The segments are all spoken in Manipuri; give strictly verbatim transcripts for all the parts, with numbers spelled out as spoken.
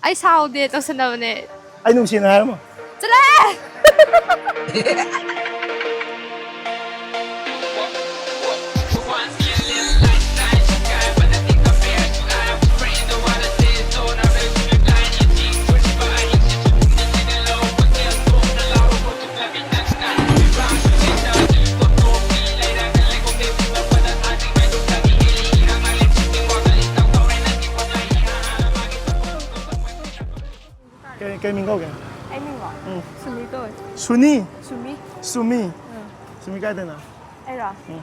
ꯑꯩ ꯁꯥꯎꯗꯦ, ꯇꯧꯁꯟꯅꯕꯅꯦ꯫ ꯑꯩ ꯅꯨꯡꯁꯤꯅ ꯍꯥꯏꯔꯝꯃꯣ꯫ ꯆꯠꯂꯣꯍꯦ! ꯀꯩ, ꯀꯩ ꯃꯤꯡ ꯀꯧꯒꯦ? ꯑꯩ ꯃꯤꯡꯂꯣ? ꯎꯝ꯫ ꯁꯨꯃꯤ ꯀꯧꯋꯦ꯫ ꯁꯨꯅꯤ? ꯁꯨꯃꯤ꯫ ꯁꯨꯃꯤ? ꯑꯥ꯫ ꯁꯨꯃꯤ ꯀꯥꯏꯗꯩꯅꯣ? ꯑꯩꯔꯣ? ꯎꯝ꯫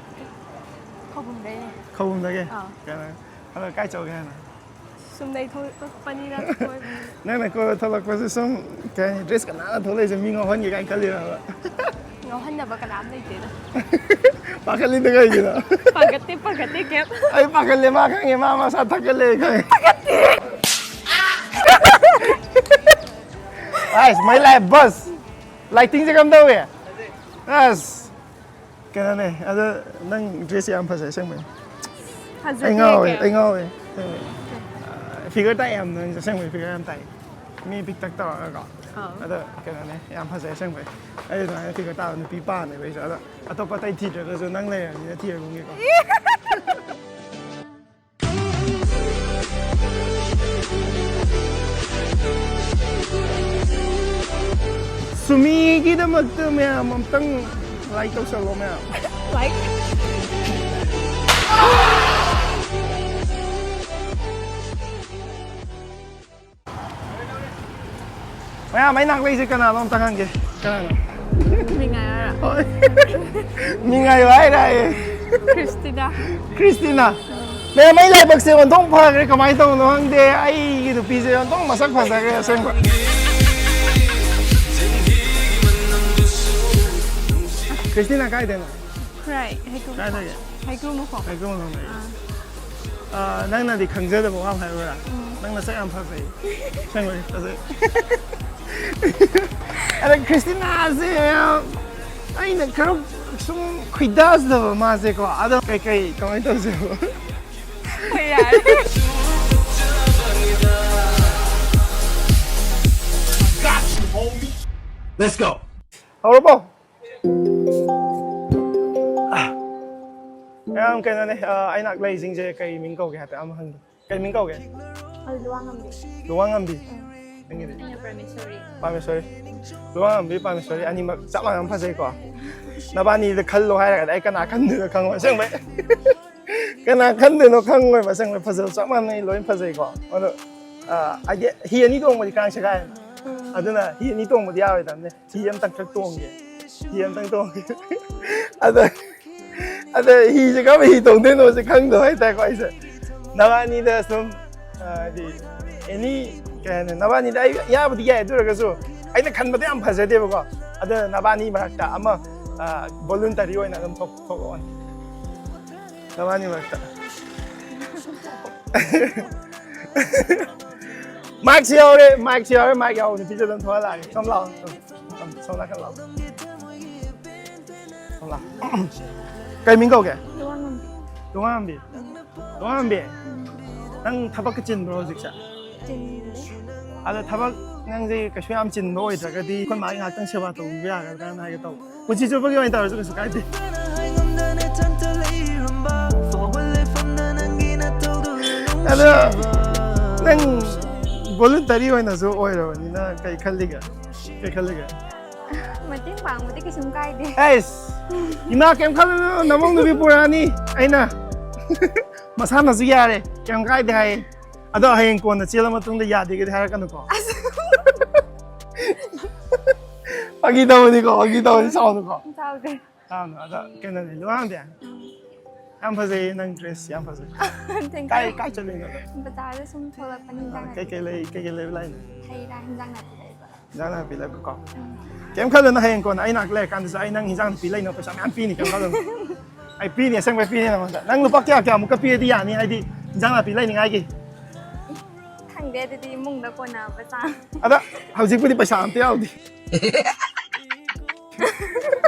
ꯈꯧꯕꯨꯝꯗꯩꯅꯦ꯫ ꯈꯧꯕꯨꯝꯗꯒꯤ? ꯑꯥ꯫ ꯀꯩꯅꯣ, ꯑꯗꯣ ꯀꯥꯏ ꯆꯧꯒꯦ ꯍꯥꯏꯅꯣ? ꯁꯨꯝ ꯂꯩꯊꯣꯛꯄꯅꯤꯗ ꯀꯣꯏꯕꯅꯤ꯫ ꯅꯪꯅ ꯀꯣꯏꯕ ꯊꯣꯛꯂꯛꯄꯁꯦ ꯁꯨꯝ ꯀꯩ ꯍꯥꯏꯅꯤ, ꯗ꯭ꯔꯦꯁꯀ ꯅꯥꯟꯅ ꯊꯣꯛꯂꯛꯏꯁꯦ ꯃꯤ ꯉꯥꯎꯍꯟꯒꯦ ꯀꯥꯏꯅ ꯈꯜꯂꯤꯔꯕ? ꯉꯥꯎꯍꯟꯅꯕ ꯀꯅꯥꯝ ꯂꯩꯇꯦꯗ꯫ ꯄꯥꯈꯠꯂꯤꯗ ꯀꯩꯒꯤꯅꯣ? ꯄꯥꯈꯠꯇꯦ, ꯄꯥꯈꯠꯇꯦ ꯀꯩꯝ꯫ ꯑꯩ ꯄꯥꯈꯠꯂꯦ, ꯃꯥ ꯈꯪꯉꯦ, ꯃꯥ ꯃꯁꯥ ꯊꯥꯒꯠꯂꯦ ꯈꯪꯉꯦ꯫ ꯄꯥꯈꯠꯇꯦ꯫ ꯑꯁ, ꯃꯩ ꯂꯥꯛꯑꯦ, ꯕꯁ꯫ ꯂꯥꯏꯇꯤꯡꯁꯦ ꯀꯝꯗꯧꯋꯤ? ꯑꯁ꯫ ꯀꯩꯅꯣꯅꯦ, ꯑꯗꯣ ꯅꯪ ꯗ꯭ꯔꯦꯁꯁꯦ ꯌꯥꯝ ꯐꯖꯩ ꯑꯁꯦꯡꯕꯩ꯫ ꯐꯖꯗꯦ ꯑꯩ ꯉꯥꯎꯋꯦ, ꯀꯌꯥ꯫ ꯑꯩ ꯉꯥꯎꯋꯦ꯫ ꯐꯤꯒꯔ ꯇꯥꯏ ꯌꯥꯝ, ꯅꯪ ꯑꯁꯦꯡꯕꯩ ꯐꯤꯒꯔ ꯌꯥꯝ ꯇꯥꯏ꯫ ꯃꯤ ꯄꯤꯛꯇꯛ ꯇꯧꯔꯒꯀꯣ꯫ ꯑꯥ꯫ ꯑꯗꯣ ꯀꯩꯅꯣꯅꯦ, ꯌꯥꯝ ꯐꯖꯩ ꯑꯁꯦꯡꯕꯩ꯫ ꯑꯩ ꯑꯗꯨꯃꯥꯏꯅ ꯐꯤꯒꯔ ꯇꯥꯕ ꯅꯨꯄꯤ ꯄꯥꯝꯃꯦꯕ ꯑꯩꯁꯨ꯫ ꯑꯗꯣ ꯑꯇꯣꯞꯄ ꯑꯇꯩ ꯊꯤꯗ꯭ꯔꯒꯁꯨ ꯅꯪ ꯂꯩꯔꯕꯅꯤꯅ ꯊꯤꯔꯒꯨꯝꯒꯦꯀꯣ꯫ ꯁꯨꯃꯤꯒꯤꯗꯃꯛꯇ ꯃꯌꯥꯝ ꯑꯝꯇꯪ ꯂꯥꯏꯛ ꯇꯧꯁꯜꯂꯣ ꯃꯌꯥꯝ꯫ ꯂꯥꯏꯛ꯫ ꯃꯌꯥꯝ, ꯑꯩ ꯅꯥꯛꯂꯩꯁꯦ ꯀꯅꯥꯅꯣ ꯑꯝꯇ ꯍꯪꯒꯦ꯫ ꯀꯅꯥꯅꯣ? ꯃꯤꯉꯥꯏ ꯍꯥꯏꯔꯣ? ꯍꯣꯏ꯫ ꯃꯤꯉꯥꯏ ꯍꯥꯏꯔ ꯑꯩ꯫ ꯈ꯭ꯔꯤꯁꯇꯤꯅꯥ꯫ ꯈ꯭ꯔꯤꯁꯇꯤꯅꯥ꯫ ꯃꯌꯥꯝ, ꯑꯩ ꯂꯥꯏꯕꯛꯁꯦ ꯑꯣꯟꯊꯣꯛ ꯐꯈ꯭ꯔꯦ, ꯀꯃꯥꯏꯅ ꯇꯧꯕꯅꯣ ꯈꯪꯗꯦ꯫ ꯑꯩꯒꯤ ꯅꯨꯄꯤꯁꯦ ꯑꯣꯟꯊꯣꯛ ꯃꯁꯛ ꯐꯖꯈ꯭ꯔꯦ ꯑꯁꯦꯡꯕ꯫ ꯈ꯭ꯔꯤꯁꯇꯤꯅꯥ ꯀꯥꯏꯗꯩꯅꯣ? ꯈꯨꯔꯥꯏ, ꯍꯩꯀ꯭ꯔꯨ ꯀꯥꯏꯗꯒꯤ? ꯍꯩꯀ꯭ꯔꯨ ꯃꯈꯣꯡ꯫ ꯍꯩꯀ꯭ꯔꯨ ꯃꯈꯣꯡꯗꯒꯤ꯫ ꯑꯥ꯫ ꯑꯥ, ꯅꯪꯅꯗꯤ ꯈꯪꯖꯗꯕ ꯋꯥ ꯑꯃ ꯍꯥꯏꯔꯨꯔꯥ? ꯎꯝ꯫ ꯅꯪ ꯅꯁꯛ ꯌꯥꯝ ꯐꯖꯩ꯫ ꯑꯁꯦꯡꯕꯩ ꯐꯖꯩ꯫ ꯑꯗ ꯈ꯭ꯔꯤꯁꯇꯤꯅꯥꯁꯦ ꯌꯥꯝ, ꯑꯩꯅ ꯈꯔ ꯁꯨꯝ ꯈꯣꯏꯗꯥꯖꯗꯕ ꯃꯥꯁꯦꯀꯣ꯫ ꯑꯗꯣ ꯀꯩꯀꯩ ꯀꯃꯥꯏꯅ ꯇꯧꯁꯦꯕ? ꯍꯣꯏ, ꯌꯥꯔꯦ꯫ Let's go. ꯍꯧꯔꯕꯣ? ꯑꯥ꯫ ꯃꯌꯥꯝ ꯀꯩꯅꯣꯅꯦ, ꯑ, ꯑꯩ ꯅꯥꯛ ꯂꯩꯁꯤꯡꯁꯦ ꯀꯩ ꯃꯤꯡ ꯀꯧꯒꯦ ꯍꯥꯏꯐꯦꯠ ꯑꯃ ꯍꯪꯒꯦ꯫ ꯀꯩ ꯃꯤꯡ ꯀꯧꯒꯦ? ꯑꯩ ꯂꯨꯋꯥꯡꯉꯝꯕꯤ꯫ ꯂꯨꯋꯥꯡꯉꯝꯕꯤ? ꯎꯝ꯫ ꯅꯪꯒꯤꯗꯤ? ꯑꯩꯅ ꯄ꯭ꯔꯃꯦꯁꯣꯔꯤ꯫ ꯄ꯭ꯔꯃꯦꯁꯣꯔꯤ꯫ ꯂꯨꯋꯥꯡꯉꯝꯕꯤ, ꯄ꯭ꯔꯃꯦꯁꯣꯔꯤ ꯑꯅꯤꯃꯛ ꯆꯞ ꯃꯥꯟꯅꯅ ꯐꯖꯩꯀꯣ? ꯅꯕꯥꯅꯤꯗ ꯈꯜꯂꯣ ꯍꯥꯏꯔꯒꯗꯤ ꯑꯩ ꯀꯅꯥ ꯈꯟꯗꯣꯏꯅꯣ ꯈꯪꯉꯣꯏ ꯑꯁꯦꯡꯕꯩ꯫ ꯀꯅꯥ ꯈꯟꯗꯣꯏꯅꯣ ꯈꯪꯉꯣꯏꯕ ꯑꯁꯦꯡꯕꯩ꯫ ꯐꯖꯕ ꯆꯞ ꯃꯥꯟꯅꯩ, ꯂꯣꯏ ꯐꯖꯩꯀꯣ꯫ ꯑꯗꯣ, ꯑ, ꯍꯥꯏꯗꯤ ꯍꯤ ꯑꯅꯤ ꯇꯣꯡꯕꯗꯤ ꯀꯥꯡ ꯁꯦꯒꯥꯏ꯫ ꯎꯝ꯫ ꯑꯗꯨꯅ ꯍꯤ ꯑꯅꯤ ꯇꯣꯡꯕꯗꯤ ꯌꯥꯔꯣꯏꯗꯕꯅꯦ꯫ ꯍꯤ ꯑꯝꯇꯪꯈꯛ ꯇꯣꯡꯒꯦ꯫ ꯍꯤ ꯑꯝꯇꯪ ꯇꯣꯡꯒꯦ꯫ ꯑꯗ, ꯑꯗ ꯍꯤꯁꯦ ꯀꯔꯝꯕ ꯍꯤ ꯇꯣꯡꯗꯣꯏꯅꯣꯁꯦ ꯈꯪꯗꯕ ꯍꯥꯏꯇꯥꯔꯦꯀꯣ ꯑꯩꯁꯦ꯫ ꯅꯕꯥꯅꯤꯗ ꯁꯨꯝ, ꯑ, ꯍꯥꯏꯗꯤ, ꯑꯦꯅꯤ, ꯀꯩ ꯍꯥꯏꯅꯤ, ꯅꯕꯥꯅꯤꯗ ꯑꯩ ꯌꯥꯕꯨꯗꯤ ꯌꯥꯏ, ꯑꯗꯨ ꯑꯣꯏꯔꯒꯁꯨ ꯑꯩꯅ ꯈꯟꯕꯗ ꯌꯥꯝ ꯐꯖꯗꯦꯕꯀꯣ꯫ ꯑꯗꯨꯅ ꯅꯕꯥꯅꯤ ꯃꯔꯛꯇ ꯑꯃ, ꯑ, voluntary ꯑꯣꯏꯅ ꯑꯗꯨꯝ ꯊꯣꯛ-, ꯊꯣꯛꯂꯛꯑꯣꯅꯦ꯫ ꯅꯕꯥꯅꯤ ꯃꯔꯛꯇ꯫ ꯃꯥꯏꯛꯁꯨ ꯌꯥꯎꯔꯦ, ꯃꯥꯏꯛꯁꯨ ꯌꯥꯎꯔꯦ, ꯃꯥꯏꯛ ꯌꯥꯎꯕ ꯅꯨꯄꯤꯁꯨ ꯑꯗꯨꯝ ꯊꯣꯛꯍꯜꯂꯛꯑꯒꯦ꯫ ꯁꯣꯝ ꯂꯥꯛꯑꯣ꯫ ꯁꯣꯝ, ꯁꯣꯝ ꯅꯥꯀꯟ ꯂꯥꯛꯑꯣ꯫ ꯁꯣꯝ ꯂꯥꯛꯑꯣ꯫ ꯀꯩ ꯃꯤꯡ ꯀꯧꯒꯦ? ꯂꯨꯋꯥꯡꯉꯝꯕꯤ꯫ ꯂꯨꯋꯥꯡꯉꯝꯕꯤ? ꯂꯨꯋꯥꯡꯉꯝꯕꯤ? ꯅꯪ ꯊꯕꯛꯀ ꯆꯤꯟꯕ꯭ꯔꯣ ꯍꯧꯖꯤꯛꯁꯦ? ꯆꯤꯟꯗꯦ꯫ ꯑꯗꯣ ꯊꯕꯛ ꯅꯪꯁꯦ ꯀꯩꯁꯨ ꯌꯥꯝ ꯆꯤꯟꯕ ꯑꯣꯏꯗ꯭ꯔꯒꯗꯤ ꯑꯩꯈꯣꯏ ꯃꯥꯒꯤ ꯉꯥꯏꯍꯥꯛꯇꯪ ꯁꯦꯕꯥ ꯇꯧꯕꯤꯕ ꯌꯥꯒꯗ꯭ꯔꯥꯅ ꯍꯥꯏꯒꯦ ꯇꯧꯕ꯫ ꯄꯨꯟꯁꯤ ꯆꯨꯞꯄꯒꯤ ꯑꯣꯏꯅ ꯇꯧꯔꯁꯨ ꯀꯩꯁꯨ ꯀꯥꯏꯗꯦ꯫ ꯑꯗꯣ ꯅꯪ voluntary ꯑꯣꯏꯅꯁꯨ ꯑꯣꯏꯔꯕꯅꯤꯅ ꯀꯩ ꯈꯜꯂꯤꯒꯦ? ꯀꯩ ꯈꯜꯂꯤꯒꯦ? ꯃꯇꯦꯡ ꯄꯥꯡꯕꯗꯤ ꯀꯩꯁꯨꯝ ꯀꯥꯏꯗꯦ꯫ ꯑꯩꯁ, ꯏꯃꯥ ꯀꯩꯝ ꯈꯜꯂꯨꯅꯨ, ꯅꯃꯧ ꯅꯨꯄꯤ ꯄꯨꯔꯛꯑꯅꯤ ꯑꯩꯅ꯫ ꯃꯁꯥꯅꯁꯨ ꯌꯥꯔꯦ, ꯀꯩꯝ ꯀꯥꯏꯗꯦ ꯍꯥꯏꯌꯦ꯫ ꯑꯗꯣ ꯍꯌꯦꯡ ꯀꯣꯟꯅ ꯆꯦꯜꯂ ꯃꯇꯨꯡꯗ ꯌꯥꯗꯦꯒꯗꯤ ꯍꯥꯏꯔꯛꯀꯅꯨꯀꯣ꯫ ꯑꯁ꯫ ꯐꯥꯒꯤ ꯇꯧꯕꯅꯤꯀꯣ, ꯐꯥꯒꯤ ꯇꯧꯕꯅꯤ, ꯁꯥꯎꯅꯨꯀꯣ꯫ ꯁꯥꯎꯗꯦ꯫ ꯁꯥꯎꯅꯨ꯫ ꯑꯗꯣ ꯀꯩꯅꯣꯅꯦ, ꯂꯨꯋꯥꯡꯗꯤ ꯌꯥꯝ ꯐꯖꯩꯌꯦ, ꯅꯪ dress ꯌꯥꯝ ꯐꯖꯩ꯫ Thank you꯫ ꯀꯥꯏ, ꯀꯥꯏ ꯆꯠꯂꯨꯏꯅꯣ? ꯕꯖꯥꯔꯗ ꯁꯨꯝ ꯊꯣꯛꯂꯛꯄꯅꯤ, ꯏꯟꯖꯥꯡ ꯅꯥꯄꯤ ꯀꯩꯀꯩ ꯂꯩ-, ꯀꯩꯀꯩ ꯂꯩꯕ ꯂꯥꯛꯏꯅꯣ? ꯍꯩ ꯔꯥ, ꯏꯟꯖꯥꯡ ꯅꯥꯄꯤ ꯂꯩꯕ꯫ ꯏꯟꯖꯥꯡ ꯅꯥꯄꯤ ꯂꯩꯕꯀꯣ꯫ ꯎꯝ꯫ ꯀꯩꯝ ꯈꯜꯂꯨꯅꯨ, ꯍꯌꯦꯡ ꯀꯣꯟꯅ ꯑꯩ ꯅꯥꯛ ꯂꯩꯔꯀꯥꯟꯗꯁꯨ ꯑꯩ ꯅꯪ ꯏꯟꯖꯥꯡ ꯅꯥꯄꯤ ꯂꯩꯅꯕ ꯄꯩꯁꯥ ꯃꯌꯥꯝ ꯄꯤꯅꯤ, ꯀꯩꯝ ꯈꯜꯂꯨꯅꯨ꯫ ꯑꯩ ꯄꯤꯅꯤ, ꯑꯁꯦꯡꯕꯩ ꯄꯤꯅꯤ ꯅꯉꯣꯟꯗ꯫ ꯅꯪ ꯂꯨꯄꯥ ꯀꯌꯥ ꯀꯌꯥꯃꯨꯛꯀ ꯄꯤꯔꯗꯤ ꯌꯥꯅꯤ, ꯍꯥꯏꯗꯤ ꯏꯟꯖꯥꯡ ꯅꯥꯄꯤ ꯂꯩꯅꯤꯡꯉꯥꯏꯒꯤ? ꯈꯪꯗꯦ, ꯑꯗꯨꯗꯤ ꯏꯃꯨꯡꯗ ꯀꯣꯟꯅꯕ ꯆꯥꯡ꯫ ꯑꯗ ꯍꯧꯖꯤꯛꯄꯨꯗꯤ ꯄꯩꯁꯥ ꯑꯝꯇ ꯌꯥꯎꯗꯦ꯫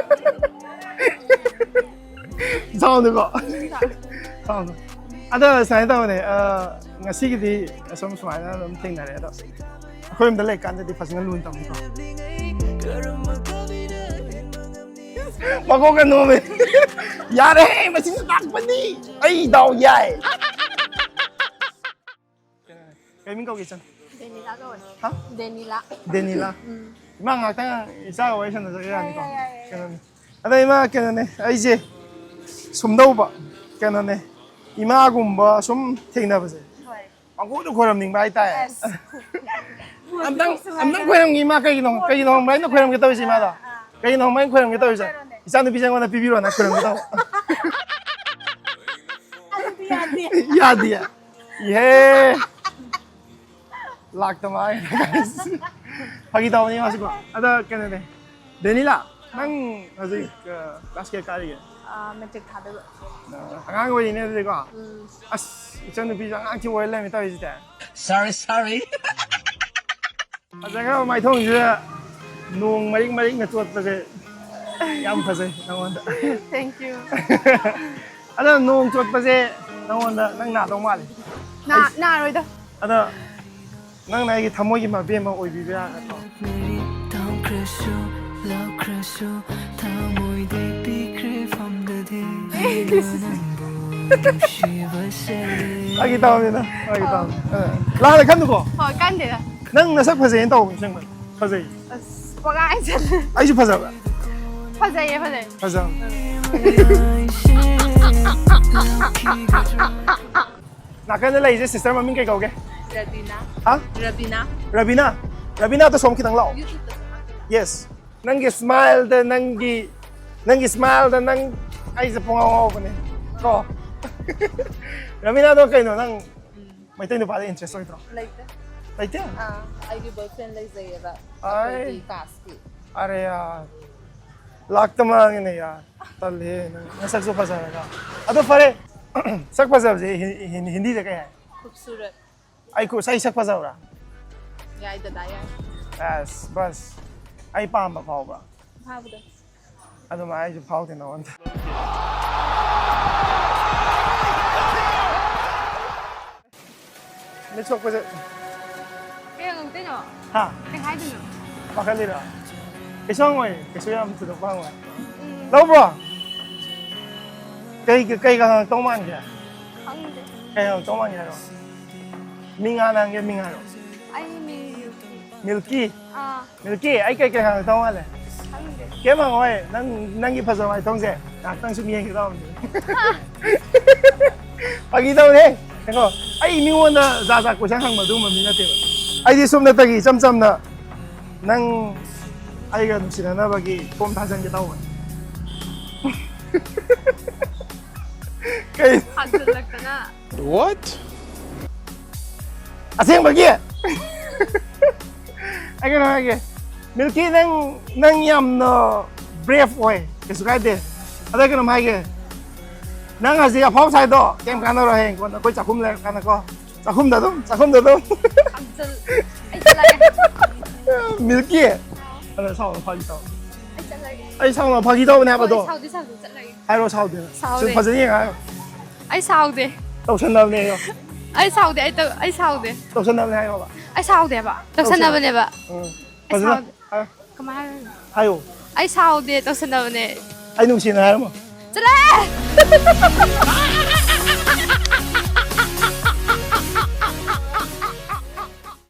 ꯁꯥꯎꯅꯨꯀꯣ꯫ ꯁꯥꯎꯅꯨ꯫ ꯑꯗꯣ ꯁꯨꯃꯥꯏꯅ ꯇꯧꯕꯅꯦ, ꯑ, ꯉꯁꯤꯒꯤꯗꯤ ꯑꯁꯨꯝ ꯁꯨꯃꯥꯏꯅ ꯑꯗꯨꯝ ꯊꯦꯡꯅꯔꯦ꯫ ꯑꯗꯣ ꯑꯩꯈꯣꯏ ꯌꯨꯝꯗ ꯂꯩꯀꯥꯟꯗꯗꯤ ꯐꯖꯅ ꯂꯨꯅ ꯇꯧꯅꯤꯀꯣ꯫ ꯃꯀꯣꯛꯀ ꯅꯣꯝꯃꯦ꯫ ꯌꯥꯔꯦ, ꯃꯁꯤꯅ ꯇꯥꯛꯄꯅꯤ ꯑꯩ ꯗꯥꯎ ꯌꯥꯏ꯫ ꯀꯩ ꯃꯤꯡ ꯀꯧꯒꯦ, ꯏꯆꯟ? ꯗꯦꯅꯤꯂꯥ ꯀꯧꯋꯦ꯫ ꯍꯥ? ꯗꯦꯅꯤꯂꯥ꯫ ꯗꯦꯅꯤꯂꯥ꯫ ꯎꯝ꯫ ꯏꯃꯥ, ꯉꯥꯛꯇꯪ ꯏꯆꯥꯒ ꯋꯥꯔꯤ ꯁꯥꯟꯅꯖꯒꯦ, ꯌꯥꯅꯤꯀꯣ? ꯌꯥꯏ, ꯌꯥꯏ, ꯌꯥꯏ꯫ ꯀꯩꯅꯣꯅꯤ꯫ ꯑꯗꯣ ꯏꯃꯥ, ꯀꯩꯅꯣꯅꯦ, ꯑꯩꯁꯦ ꯁꯨꯝꯗꯧꯕ, ꯀꯩꯅꯣꯅꯦ, ꯏꯃꯥꯒꯨꯝꯕ ꯁꯨꯝ ꯊꯦꯡꯅꯕꯁꯦ, ꯍꯣꯏ꯫ ꯄꯪꯈꯣꯏꯗ ꯈꯣꯏꯔꯝꯅꯤꯡꯕ ꯍꯥꯏꯇꯥꯔꯦ꯫ ꯑꯁ꯫ ꯑꯝꯇꯪ, ꯑꯝꯇꯪ ꯈꯣꯏꯔꯝꯒꯦ ꯏꯃꯥ, ꯀꯩꯒꯤꯅꯣ, ꯀꯩꯒꯤꯅꯣ ꯈꯪꯕ꯭ꯔꯥ ꯑꯩꯅ ꯈꯣꯏꯔꯝꯒꯦ ꯇꯧꯔꯤꯁꯦ ꯏꯃꯥꯗ? ꯑꯥ, ꯑꯥ꯫ ꯀꯩꯒꯤꯅꯣ ꯈꯪꯕ꯭ꯔꯥ ꯑꯩꯅ ꯈꯣꯏꯔꯝꯒꯦ ꯇꯧꯔꯤꯁꯦ? ꯍꯥꯏꯔꯣꯅꯦ꯫ "ꯏꯆꯥꯅꯨꯄꯤꯁꯦ ꯑꯩꯉꯣꯟꯗ ꯄꯤꯕꯤꯔꯣꯅ" ꯈꯣꯏꯔꯝꯒꯦ ꯇꯧꯕ꯫ ꯑꯗꯨꯗꯤ ꯌꯥꯗꯦ꯫ ꯌꯥꯗꯤꯌꯦ? ꯏꯍꯦ꯫ ꯂꯥꯛꯇ ꯃꯥꯡꯉꯦ꯫ ꯐꯥꯒꯤ ꯇꯧꯕꯅꯤ ꯃꯥꯁꯨꯀꯣ꯫ ꯑꯗ ꯀꯩꯅꯣꯅꯦ, ꯗꯦꯅꯤꯂꯥ, ꯅꯪ ꯍꯧꯖꯤꯛ, ꯑ, ꯀ꯭ꯂꯥꯁ ꯀꯌꯥ ꯀꯥꯔꯤꯒꯦ? ꯑ, ꯃꯦꯇ꯭ꯔꯤꯛ ꯊꯥꯗꯣꯏꯕ꯫ ꯑ, ꯑꯉꯥꯡ ꯑꯣꯏꯔꯤꯅꯦ ꯑꯗꯨꯗꯤꯀꯣ? ꯎꯝ꯫ ꯑꯁ, ꯏꯆꯟꯅꯨꯄꯤꯁꯨ ꯑꯉꯥꯡ ꯊꯤ ꯑꯣꯏ ꯂꯩꯔꯝꯃꯦ ꯇꯧꯔꯤꯁꯤꯗꯤ꯫ Sorry, sorry. ꯐꯖꯈ꯭ꯔꯕ ꯃꯥꯏꯊꯣꯡꯁꯤꯗ ꯅꯣꯡ ꯃꯔꯤꯛ ꯃꯔꯤꯛꯅ ꯆꯣꯠꯄꯁꯦ ꯌꯥꯝ ꯐꯖꯩ ꯅꯉꯣꯟꯗ꯫ Thank you. ꯑꯗꯣ ꯅꯣꯡ ꯆꯣꯠꯄꯁꯦ ꯅꯉꯣꯟꯗ ꯅꯪ ꯅꯥꯗꯧ ꯃꯥꯜꯂꯦ꯫ ꯅꯥ-, ꯑꯩ-, ꯅꯥꯔꯣꯏꯗ꯫ ꯑꯗꯣ ꯅꯪꯅ ꯑꯩꯒꯤ ꯊꯃꯣꯏꯒꯤ ꯃꯕꯦꯝ ꯑꯃ ꯑꯣꯏꯕꯤꯕ ꯌꯥꯒꯗ꯭ꯔꯣ? ꯇꯝꯈ꯭ꯔꯁꯨ, ꯂꯧꯈ꯭ꯔꯁꯨ, ꯊꯃꯣꯏꯗꯤ ꯄꯤꯈ꯭ꯔꯦ ꯐꯝꯗꯗꯤ꯫ ꯅꯪꯕꯨ ꯅꯨꯡꯁꯤꯕꯁꯦ꯫ ꯐꯥꯒꯤ ꯇꯧꯕꯅꯤꯗ, ꯐꯥꯒꯤ ꯇꯧꯕꯅꯤ꯫ ꯑ, ꯂꯥꯜꯂꯦ ꯈꯟꯅꯨꯀꯣ꯫ ꯍꯣꯏ, ꯀꯟꯗꯦꯗ꯫ ꯅꯪ ꯅꯁꯛ ꯐꯖꯩꯅ ꯇꯧꯕꯅꯤ, ꯑꯁꯦꯡꯕ꯫ ꯐꯖꯩ꯫ ꯑꯁ, ꯄꯪꯍꯥꯏ ꯍꯥꯏꯖꯜꯂꯦ꯫ ꯑꯩꯁꯨ ꯐꯖꯕ꯭ꯔꯥ? ꯐꯖꯩꯌꯦ, ꯐꯖꯩ꯫ ꯐꯖꯕ꯫ ꯅꯥꯀꯟꯗ ꯂꯩꯔꯤꯁꯦ sister ꯃꯃꯤꯡ ꯀꯩ ꯀꯧꯒꯦ? ꯔꯕꯤꯅꯥ꯫ ꯍꯥ? ꯔꯕꯤꯅꯥ꯫ ꯔꯕꯤꯅꯥ? ꯔꯕꯤꯅꯥ, ꯑꯗꯣ ꯁꯣꯝ ꯈꯤꯇꯪ ꯂꯥꯛꯑꯣ꯫ YouTube-ꯇꯁꯨ ꯍꯥꯞꯄꯤꯔꯣ? Yes. ꯅꯪꯒꯤ smile-ꯗ, ꯅꯪꯒꯤ, ꯅꯪꯒꯤ smile-ꯗ ꯅꯪ, ꯑꯩꯁꯦ ꯄꯨꯡꯉꯥꯎ ꯉꯥꯎꯕꯅꯦ꯫ ꯀꯣ? ꯔꯕꯤꯅꯥꯗꯣ ꯀꯩꯅꯣ, ꯅꯪ ꯎꯝ꯫ ꯃꯩꯇꯩ ꯅꯨꯄꯥꯗ interest ꯑꯣꯏꯗ꯭ꯔꯣ? ꯂꯩꯇꯦ꯫ ꯂꯩꯇꯦ? ꯑꯥ, ꯑꯩꯒꯤ boyfriend ꯂꯩꯖꯩꯌꯦꯕ꯫ ꯑꯥꯏ꯫ ꯑꯩꯈꯣꯏꯒꯤ caste-ꯀꯤ꯫ ꯑꯔꯦ ꯌꯥꯔ꯫ ꯂꯥꯛꯇ ꯃꯥꯡꯉꯤꯅꯦ ꯌꯥꯔ꯫ ꯇꯜꯂꯦꯍꯦ, ꯅꯪ ꯅꯁꯛꯁꯨ ꯐꯖꯔꯒ꯫ ꯑꯗꯣ ꯐꯔꯦ, ꯁꯛ ꯐꯖꯕꯁꯦ ꯍꯤ-, ꯍꯤ-, ꯍꯤꯟꯗꯤꯗ ꯀꯩ ꯍꯥꯏ? ꯈꯨꯕꯁꯨꯔꯠ꯫ ꯑꯩ ꯈꯨ-, ꯑꯩ ꯁꯛ ꯐꯖꯕ꯭ꯔꯥ? ꯌꯥꯏ, ꯗꯗꯥ, ꯌꯥꯏ꯫ ꯑꯁ, ꯕꯁ꯫ ꯑꯩ ꯄꯥꯝꯕ ꯐꯥꯎꯕ꯭ꯔꯥ? ꯐꯥꯎꯕꯗꯣ꯫ ꯑꯗꯨꯃꯥꯏꯅ ꯑꯩꯁꯨ ꯐꯥꯎꯗꯦ ꯅꯉꯣꯟꯗ꯫ ꯃꯤꯠ ꯁꯣꯛꯄꯁꯦ꯫ ꯀꯩ ꯍꯪꯉꯛꯇꯣꯏꯅꯣ? ꯍꯥ? ꯀꯩ ꯍꯥꯏꯗꯣꯏꯅꯣ? ꯄꯥꯈꯠꯂꯤꯔꯣ? ꯀꯩꯁꯨ ꯍꯪꯉꯣꯏ, ꯀꯩꯁꯨ ꯌꯥꯝ ꯊꯣꯏꯗꯣꯛꯄ ꯍꯪꯉꯣꯏ꯫ ꯎꯝ꯫ ꯂꯧꯕ꯭ꯔꯣ? ꯀꯩ, ꯀꯩꯒ ꯍꯪꯉꯛꯇꯧ ꯃꯥꯟꯒꯦ? ꯈꯪꯗꯦ꯫ ꯀꯩ ꯍꯪꯉꯛꯇꯧ ꯃꯥꯟꯒꯦ ꯍꯥꯏꯔꯣ? ꯃꯤꯡ ꯍꯥꯟꯅ ꯍꯪꯒꯦ, ꯃꯤꯡ ꯍꯥꯏꯔꯣ꯫ ꯑꯩ ꯃꯤꯡ ꯃꯤꯜꯀꯤ꯫ ꯃꯤꯜꯀꯤ꯫ ꯑꯥ꯫ ꯃꯤꯜꯀꯤ, ꯑꯩ ꯀꯩ ꯀꯩ ꯍꯪꯉꯛꯇꯧ ꯃꯥꯜꯂꯦ? ꯈꯪꯗꯦ꯫ ꯀꯩꯝ ꯍꯪꯉꯣꯏ, ꯅꯪ, ꯅꯪꯒꯤ ꯐꯖꯕ ꯃꯥꯏꯊꯣꯡꯁꯦ ꯉꯥꯏꯍꯥꯛꯇꯪ ꯁꯨꯝ ꯌꯦꯡꯒꯦ ꯇꯧꯕꯅꯤ꯫ ꯐꯥꯒꯤ ꯇꯧꯅꯦ꯫ ꯉꯥꯏꯈꯣ, ꯑꯩ ꯃꯤꯉꯣꯟꯗ ꯖꯥꯠ ꯖꯥꯠ ꯀꯣꯏꯁꯟ ꯍꯪꯕ ꯑꯗꯨꯒꯨꯝꯕ ꯃꯤ ꯅꯠꯇꯦꯕ꯫ ꯑꯩꯗꯤ ꯁꯨꯞꯅꯇꯒꯤ ꯏꯆꯝ ꯆꯝꯅ ꯅꯪ ꯑꯩꯒ ꯅꯨꯡꯁꯤꯅꯅꯕꯒꯤ ꯐꯣꯝ ꯊꯥꯖꯟꯒꯦ ꯇꯧꯕꯅꯤ꯫ ꯀꯩ? ꯊꯥꯖꯤꯜꯂꯛꯇꯅ꯫ What? ꯑꯁꯦꯡꯕꯒꯤ? ꯑꯩ ꯀꯩꯅꯣ ꯍꯥꯏꯒꯦ, ꯃꯤꯜꯀꯤ, ꯅꯪ, ꯅꯪ ꯌꯥꯝꯅ brave ꯑꯣꯏ, ꯀꯩꯁꯨ ꯀꯥꯏꯗꯦ꯫ ꯑꯗ ꯀꯩꯅꯣꯝ ꯍꯥꯏꯒꯦ, ꯅꯪ ꯍꯧꯖꯤꯛ ꯑꯐꯥꯎ ꯁꯥꯏꯗꯣ ꯀꯩꯝ ꯀꯥꯟꯅꯔꯣꯏ, ꯍꯌꯦꯡ ꯀꯣꯟꯅ ꯑꯩꯈꯣꯏ ꯆꯥꯛꯈꯨꯝ ꯂꯩꯔꯀꯥꯟꯗꯀꯣ, ꯆꯥꯛꯈꯨꯝꯗ ꯑꯗꯨꯝ, ꯆꯥꯛꯈꯨꯝꯗ ꯑꯗꯨꯝ꯫ ꯊꯥꯖꯤꯜ-, ꯑꯩ ꯆꯠꯂꯒꯦ꯫ ꯃꯤꯜꯀꯤ, ꯑꯗ ꯁꯥꯎꯅꯣ, ꯐꯥꯒꯤ ꯇꯧ꯫ ꯑꯩ ꯆꯠꯂꯒꯦ꯫ ꯑꯩ ꯁꯥꯎꯅꯣ, ꯐꯥꯒꯤ ꯇꯧꯕꯅꯦ ꯍꯥꯏꯕꯗꯣ꯫ ꯍꯣꯏ, ꯁꯥꯎꯗꯦ, ꯁꯥꯎꯗꯦ, ꯆꯠꯂꯒꯦ꯫ ꯍꯥꯏꯔꯣ, ꯁꯥꯎꯗꯦ꯫ ꯁꯥꯎꯗꯦ꯫ ꯁꯨꯝ ꯐꯖꯅ ꯌꯦꯡꯉꯣ ꯍꯥꯏꯔꯣ꯫ ꯑꯩ ꯁꯥꯎꯗꯦ꯫ ꯇꯧꯁꯟꯅꯕꯅꯦ ꯑꯩꯌꯣ꯫ ꯑꯩ ꯁꯥꯎꯗꯦ, ꯑꯩ ꯇꯧ-, ꯑꯩ ꯁꯥꯎꯗꯦ꯫ ꯇꯧꯁꯟꯅꯕꯅꯦ ꯍꯥꯏꯌꯣꯕ꯫ ꯑꯩ ꯁꯥꯎꯗꯦꯕ꯫ ꯇꯧꯁꯟꯅ-, ꯇꯧꯁꯟꯅꯕꯅꯦꯕ꯫ ꯎꯝ꯫ ꯑꯩ ꯐꯖꯅ ꯁꯥꯎꯗꯦ꯫ ꯍꯥꯏꯌꯣ꯫ ꯀꯃꯥꯏ ꯍꯥꯏꯔꯨꯅꯤ? ꯍꯥꯏꯌꯣ꯫ ꯑꯩ ꯁꯥꯎꯗꯦ, ꯇꯧꯁꯟꯅꯕꯅꯦ꯫ ꯑꯩ ꯅꯨꯡꯁꯤꯅ ꯍꯥꯏꯔꯝꯃꯣ꯫ ꯆꯠꯂꯣꯍꯦ!